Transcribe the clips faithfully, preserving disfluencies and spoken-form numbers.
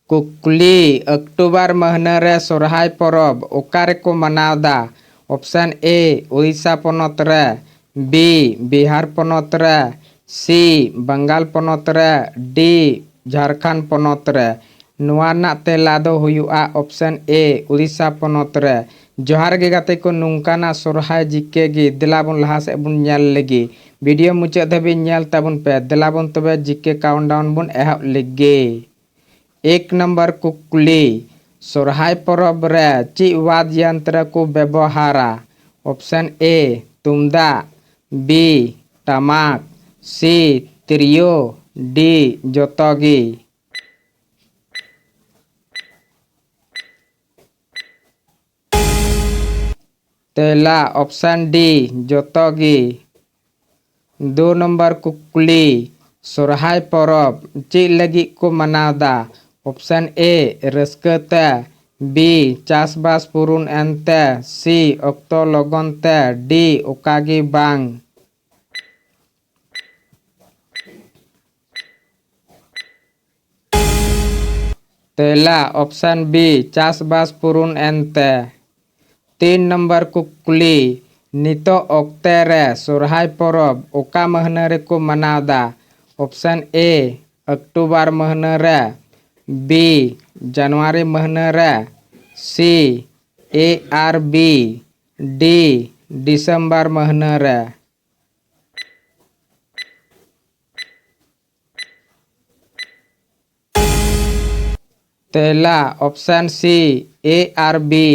ᱠᱩᱠᱞᱤ, ᱚᱠᱴᱳᱵᱚᱨ ᱢᱟᱹᱦᱱᱟᱹ ᱨᱮ ᱥᱚᱨᱦᱟᱭ ᱯᱚᱨᱚᱵᱽ ᱚᱠᱟ ᱨᱮᱠᱚ ᱢᱟᱱᱟᱣᱫᱟ? ᱚᱯᱥᱮᱱ ᱮ, ᱩᱲᱤᱥᱥᱟ ᱯᱚᱱᱚᱛ ᱨᱮ, ᱵᱤ, ᱵᱤᱦᱟᱨ ᱯᱚᱱᱚᱛ ᱨᱮ, ᱥᱤ, ᱵᱟᱝᱜᱟᱞ ᱯᱚᱱᱚᱛ ᱨᱮ, ᱰᱤ, ᱡᱷᱟᱲᱠᱷᱚᱸᱰ ᱯᱚᱱᱚᱛ ᱨᱮ᱾ ᱱᱚᱣᱟ ᱨᱮᱱᱟᱜ ᱛᱮᱞᱟ ᱫᱚ ᱦᱩᱭᱩᱜᱼᱟ ᱚᱯᱥᱮᱱ ᱮ, ᱩᱲᱤᱥᱥᱟ ᱯᱚᱱᱚᱛ ᱨᱮ᱾ ᱡᱚᱦᱟᱨ ᱜᱮ ᱜᱟᱛᱮ ᱠᱚ, ᱱᱚᱝᱠᱟᱱᱟᱜ ᱥᱚᱨᱦᱟᱭ ᱡᱤᱠᱮ ᱜᱮ ᱫᱮᱞᱟ ᱵᱚᱱ ᱞᱟᱦᱟ ᱥᱮᱫ ᱵᱚᱱ ᱧᱮᱞ ᱞᱮᱜᱮ᱾ ᱵᱷᱤᱰᱤᱭᱳ ᱢᱩᱪᱟᱹᱫ ᱫᱷᱟᱹᱵᱤᱡ ᱧᱮᱞ ᱛᱟᱵᱚᱱ ᱯᱮ᱾ ᱫᱮᱞᱟ ᱵᱚᱱ ᱛᱚᱵᱮ ᱡᱤᱠᱮ ᱠᱟᱣᱩᱱᱴᱰᱟᱣᱩᱱ ᱵᱚᱱ ᱮᱦᱚᱵ ᱞᱮᱜᱮ᱾ ᱮᱠ ᱱᱚᱢᱵᱚᱨ ᱠᱩᱠᱞᱤ, ᱥᱚᱨᱦᱟᱭ ᱯᱚᱨᱚᱵᱽ ᱨᱮ ᱪᱮᱫ ᱣᱟᱫᱽ ᱭᱚᱱᱛᱨᱚ ᱠᱚ ᱵᱮᱵᱚᱦᱟᱨᱟ? ᱚᱯᱥᱮᱱ ᱮ, ᱛᱩᱢᱫᱟᱜ, ᱵᱤ, ᱴᱟᱢᱟᱠ, ᱥᱤ, ᱛᱤᱨᱭᱳ, ᱰᱤ, ᱡᱚᱛᱚ ᱜᱮ᱾ ᱛᱮᱞᱟ ᱚᱯᱥᱮᱱ ᱰᱤ, ᱡᱚᱛᱚ ᱜᱮ᱾ ᱫᱩ ᱱᱚᱢᱵᱚᱨ ᱠᱩᱠᱞᱤ, ᱥᱚᱨᱦᱟᱭ ᱯᱚᱨᱚᱵᱽ ᱪᱮᱫ ᱞᱟᱹᱜᱤᱫ ᱠᱚ ᱢᱟᱱᱟᱣᱫᱟ? ᱚᱯᱥᱮᱱ ᱮ, ᱨᱟᱹᱥᱠᱟᱹ ᱛᱮ, ᱵᱤ, ᱪᱟᱥᱵᱟᱥ ᱯᱩᱨᱩᱱ ᱮᱱᱛᱮ, ᱥᱤ, ᱚᱠᱛᱚ ᱞᱚᱜᱚᱱ ᱛᱮ, ᱰᱤ, ᱚᱠᱟ ᱜᱮ ᱵᱟᱝ᱾ ᱛᱮᱞᱟ ᱚᱯᱥᱮᱱ ᱵᱤ, ᱪᱟᱥᱵᱟᱥ ᱯᱩᱨᱩᱱ ᱮᱱᱛᱮ᱾ ᱛᱤᱱ ᱱᱚᱢᱵᱚᱨ ᱠᱩᱠᱞᱤ, ᱱᱤᱛᱚᱜ ᱚᱠᱛᱮ ᱨᱮ ᱥᱚᱨᱦᱟᱭ ᱯᱚᱨᱚᱵᱽ ᱚᱠᱟ ᱢᱟᱹᱦᱱᱟᱹ ᱨᱮᱠᱚ ᱢᱟᱱᱟᱣᱫᱟ? ᱚᱯᱥᱮᱱ ᱮ, ᱚᱠᱴᱳᱵᱚᱨ ᱢᱟᱹᱦᱱᱟᱹ ᱨᱮ, ᱵᱤ, ᱡᱟᱱᱩᱣᱟᱨᱤ ᱢᱟᱹᱦᱱᱟᱹ ᱨᱮ, ᱥᱤ, ᱮ ᱟᱨ ᱵᱤ, ᱰᱤ, ᱰᱤᱥᱮᱢᱵᱚᱨ ᱢᱟᱹᱦᱱᱟᱹ ᱨᱮ᱾ ᱛᱮᱞᱟ ᱚᱯᱥᱮᱱ ᱥᱤ, ᱮ ᱟᱨ ᱵᱤ᱾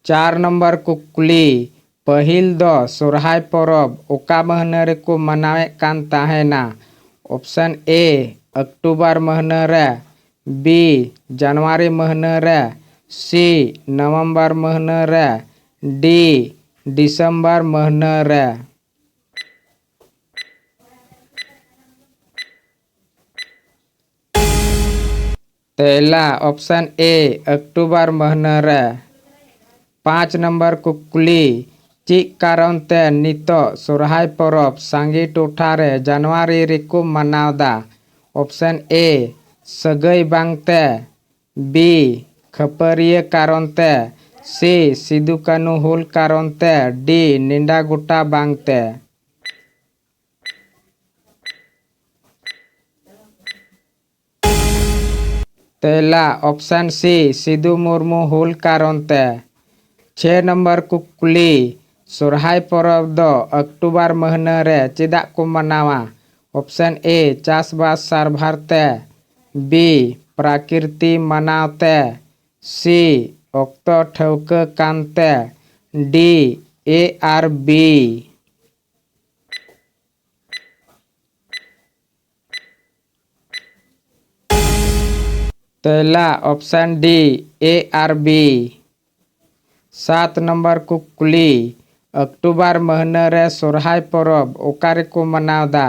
ᱪᱟᱨ ᱱᱚᱢᱵᱚᱨ ᱠᱩᱠᱞᱤ, ᱯᱟᱹᱦᱤᱞ ᱫᱚ ᱥᱚᱨᱦᱟᱭ ᱯᱚᱨᱚᱵᱽ ᱚᱠᱟ ᱢᱟᱹᱦᱱᱟᱹ ᱨᱮᱠᱚ ᱢᱟᱱᱟᱣᱮᱫ ᱠᱟᱱ ᱛᱟᱦᱮᱱᱟ? ᱚᱯᱥᱮᱱ ᱮ, ᱚᱠᱴᱳᱵᱚᱨ ᱢᱟᱹᱦᱱᱟᱹ ᱨᱮ, ᱵᱤ, ᱡᱟᱱᱩᱣᱟᱨᱤ ᱢᱟᱹᱦᱱᱟᱹ ᱨᱮ, ᱥᱤ, ᱱᱚᱵᱷᱮᱢᱵᱚᱨ ᱢᱟᱹᱦᱱᱟᱹ ᱨᱮ, ᱰᱤ, ᱰᱤᱥᱮᱢᱵᱚᱨ ᱢᱟᱹᱦᱱᱟᱹ ᱨᱮ᱾ ᱛᱮᱞᱟ ᱚᱯᱥᱮᱱ ᱮ, ᱚᱠᱴᱳᱵᱚᱨ ᱢᱟᱹᱦᱱᱟᱹ ᱨᱮ᱾ ᱯᱟᱸᱪ ᱱᱚᱢᱵᱚᱨ ᱠᱩᱠᱞᱤ, ᱪᱮᱫ ᱠᱟᱨᱚᱱ ᱛᱮ ᱱᱤᱛᱚᱜ ᱥᱚᱨᱦᱟᱭ ᱯᱚᱨᱚᱵᱽ ᱥᱟᱸᱜᱮ ᱴᱚᱴᱷᱟ ᱨᱮ ᱡᱟᱱᱩᱣᱟᱨᱤ ᱨᱮᱠᱚ ᱢᱟᱱᱟᱣᱫᱟ? ᱚᱯᱥᱮᱱ ᱮ, ᱥᱟᱹᱜᱟᱹᱭ ᱵᱟᱝᱛᱮ, ᱵᱤ ᱠᱷᱟᱹᱯᱟᱹᱨᱤᱭᱟᱹ ᱠᱟᱨᱚᱱ ᱛᱮ, ᱥᱤ ᱥᱤᱫᱩ ᱠᱟᱹᱱᱩ ᱦᱩᱞ ᱠᱟᱨᱚᱱ ᱛᱮ, ᱰᱤ ᱱᱮᱰᱟ ᱜᱚᱴᱟ ᱵᱟᱝᱛᱮ᱾ ᱛᱮᱞᱟ ᱚᱯᱥᱮᱱ ᱥᱤ, ᱥᱤᱫᱩ ᱢᱩᱨᱢᱩ ᱦᱩᱞ ᱠᱟᱨᱚᱱ ᱛᱮ᱾ ᱪᱷᱮ ᱱᱚᱢᱵᱚᱨ ᱠᱩᱠᱞᱤ, ᱥᱚᱨᱦᱟᱭ ᱯᱚᱨᱚᱵᱽ ᱫᱚ ᱚᱠᱴᱳᱵᱚᱨ ᱢᱟᱹᱦᱱᱟᱹ ᱨᱮ ᱪᱮᱫᱟᱜ ᱠᱚ ᱢᱟᱱᱟᱣᱟ? ᱚᱯᱥᱮᱱ ᱮ, ᱪᱟᱥᱵᱟᱥ ᱥᱟᱨᱵᱷᱟᱨ ᱛᱮ, ᱵᱤ ᱯᱨᱟᱠᱨᱤᱛᱤ ᱢᱟᱱᱟᱣ ᱛᱮ, ᱥᱤ ᱚᱠᱛᱚ ᱴᱷᱟᱹᱣᱠᱟᱹ ᱠᱟᱱᱛᱮ, ᱰᱤ ᱮ ᱟᱨ ᱵᱤ᱾ ᱛᱮᱞᱟ ᱚᱯᱥᱮᱱ ᱰᱤ, ᱮ ᱟᱨ ᱵᱤ᱾ ᱥᱟᱛ ᱱᱚᱢᱵᱚᱨ ᱠᱩᱠᱞᱤ, ᱚᱠᱴᱳᱵᱚᱨ ᱢᱟᱹᱦᱱᱟᱹ ᱨᱮ ᱥᱚᱨᱦᱟᱭ ᱯᱚᱨᱚᱵᱽ ᱚᱠᱟ ᱨᱮᱠᱚ ᱢᱟᱱᱟᱣᱫᱟ?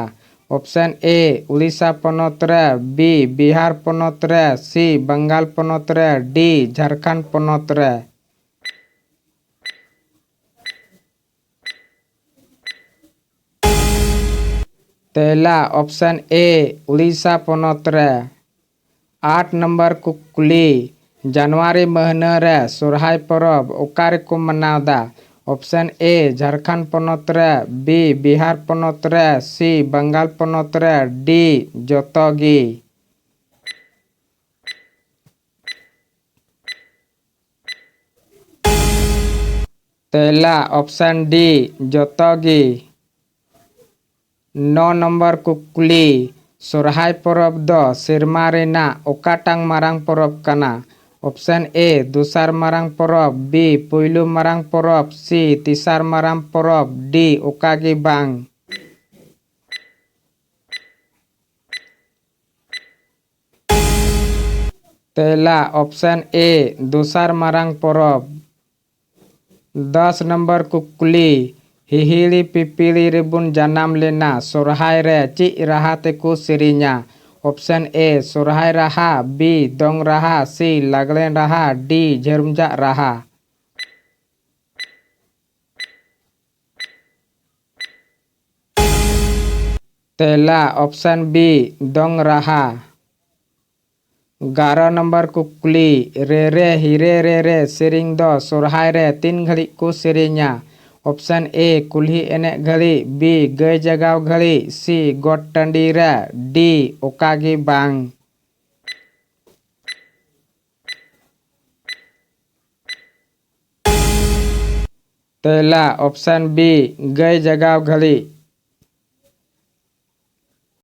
ᱚᱯᱥᱮᱱ ᱮ, ᱩᱲᱤᱥᱥᱟ ᱯᱚᱱᱚᱛ ᱨᱮ, ᱵᱤ ᱵᱤᱦᱟᱨ ᱯᱚᱱᱚᱛ ᱨᱮ, ᱥᱤ ᱵᱟᱝᱜᱟᱞ ᱯᱚᱱᱚᱛ ᱨᱮ, ᱰᱤ ᱡᱷᱟᱲᱠᱷᱚᱸᱰ ᱯᱚᱱᱚᱛ ᱨᱮ᱾ ᱛᱮᱞᱟ ᱚᱯᱥᱮᱱ ᱮ, ᱩᱲᱤᱥᱥᱟ ᱯᱚᱱᱚᱛ ᱨᱮ᱾ ᱟᱴ ᱱᱚᱢᱵᱚᱨ ᱠᱩᱠᱞᱤ, ᱡᱟᱱᱩᱣᱟᱨᱤ ᱢᱟᱹᱦᱱᱟᱹ ᱨᱮ ᱥᱚᱨᱦᱟᱭ ᱯᱚᱨᱚᱵᱽ ᱚᱠᱟ ᱨᱮᱠᱚ ᱢᱟᱱᱟᱣᱫᱟ? ᱚᱯᱥᱮᱱ ᱮ, ᱡᱷᱟᱲᱠᱷᱚᱸᱰ ᱯᱚᱱᱚᱛ ᱨᱮ, ᱵᱤ ᱵᱤᱦᱟᱨ ᱯᱚᱱᱚᱛ ᱨᱮ, ᱥᱤ ᱵᱟᱝᱜᱟᱞ ᱯᱚᱱᱚᱛ ᱨᱮ, ᱰᱤ ᱡᱚᱛᱚ ᱜᱮ᱾ ᱛᱮᱞᱟ ᱚᱯᱥᱮᱱ ᱰᱤ, ᱡᱚᱛᱚ ᱜᱮ᱾ ᱱᱚ ᱱᱚᱢᱵᱚᱨ ᱠᱩᱠᱞᱤ, ᱥᱚᱨᱦᱟᱭ ᱯᱚᱨᱚᱵᱽ ᱫᱚ ᱥᱮᱨᱢᱟ ᱨᱮᱱᱟᱜ ᱚᱠᱟᱴᱟᱝ ᱢᱟᱨᱟᱝ ᱯᱚᱨᱚᱵᱽ ᱠᱟᱱᱟ? ᱚᱯᱥᱮᱱ ᱮ, ᱫᱚᱥᱟᱨ ᱢᱟᱨᱟᱝ ᱯᱚᱨᱚᱵᱽ, ᱵᱤ ᱯᱩᱭᱞᱩ ᱢᱟᱨᱟᱝ ᱯᱚᱨᱚᱵᱽ, ᱥᱤ ᱛᱮᱥᱟᱨ ᱢᱟᱨᱟᱝ ᱯᱚᱨᱚᱵᱽ, ᱰᱤ ᱚᱠᱟ ᱜᱮ ᱵᱟᱝ᱾ ᱛᱮᱞᱟ ᱚᱯᱥᱮᱱ ᱮ, ᱫᱚᱥᱟᱨ ᱢᱟᱨᱟᱝ ᱯᱚᱨᱚᱵᱽ᱾ ᱫᱚᱥ ᱱᱚᱢᱵᱚᱨ ᱠᱩᱠᱞᱤ, ᱦᱤᱦᱤᱲᱤ ᱯᱤᱯᱤᱲᱤ ᱨᱮᱵᱚᱱ ᱡᱟᱱᱟᱢ ᱞᱮᱱᱟ, ᱥᱚᱨᱦᱟᱭ ᱨᱮ ᱪᱮᱫ ᱨᱟᱦᱟ ᱛᱮᱠᱚ ᱥᱮᱨᱮᱧᱟ? ᱚᱯᱥᱮᱱ ᱮ, ᱥᱚᱨᱦᱟᱭ ᱨᱟᱦᱟ, ᱵᱤ ᱫᱚᱝ ᱨᱟᱦᱟ, ᱥᱤ ᱞᱟᱜᱽᱲᱮ ᱨᱟᱦᱟ, ᱰᱤ ᱡᱷᱟᱹᱨᱩᱢᱡᱟᱜ ᱨᱟᱦᱟ᱾ ᱛᱮᱞᱟ ᱚᱯᱥᱮᱱ ᱵᱤ, ᱫᱚᱝ ᱨᱟᱦᱟ᱾ ᱜᱟᱨᱚ ᱱᱚᱢᱵᱚᱨ ᱠᱩᱠᱞᱤ, ᱨᱮ ᱨᱮ ᱦᱤᱨᱮ ᱨᱮ ᱨᱮ ᱥᱮᱨᱮᱧ ᱫᱚ ᱥᱚᱨᱦᱟᱭ ᱨᱮ ᱛᱤᱱ ᱜᱷᱟᱹᱲᱤᱡ ᱠᱚ ᱥᱮᱨᱮᱧᱟ? ᱚᱯᱥᱮᱱ ᱮ, ᱠᱩᱞᱦᱤ ᱮᱱᱮᱡ ᱜᱷᱟᱹᱲᱤᱡ, ᱵᱤ, ᱜᱟᱹᱭ ᱡᱟᱜᱟᱣ ᱜᱷᱟᱹᱲᱤᱡ, ᱥᱤ, ᱜᱚᱴ ᱴᱟᱺᱰᱤ ᱨᱮ, ᱰᱤ, ᱚᱠᱟ ᱜᱮ ᱵᱟᱝ᱾ ᱛᱮᱞᱟ, ᱚᱯᱥᱮᱱ ᱵᱤ, ᱜᱟᱹᱭ ᱡᱟᱜᱟᱣ ᱜᱷᱟᱹᱲᱤᱡ᱾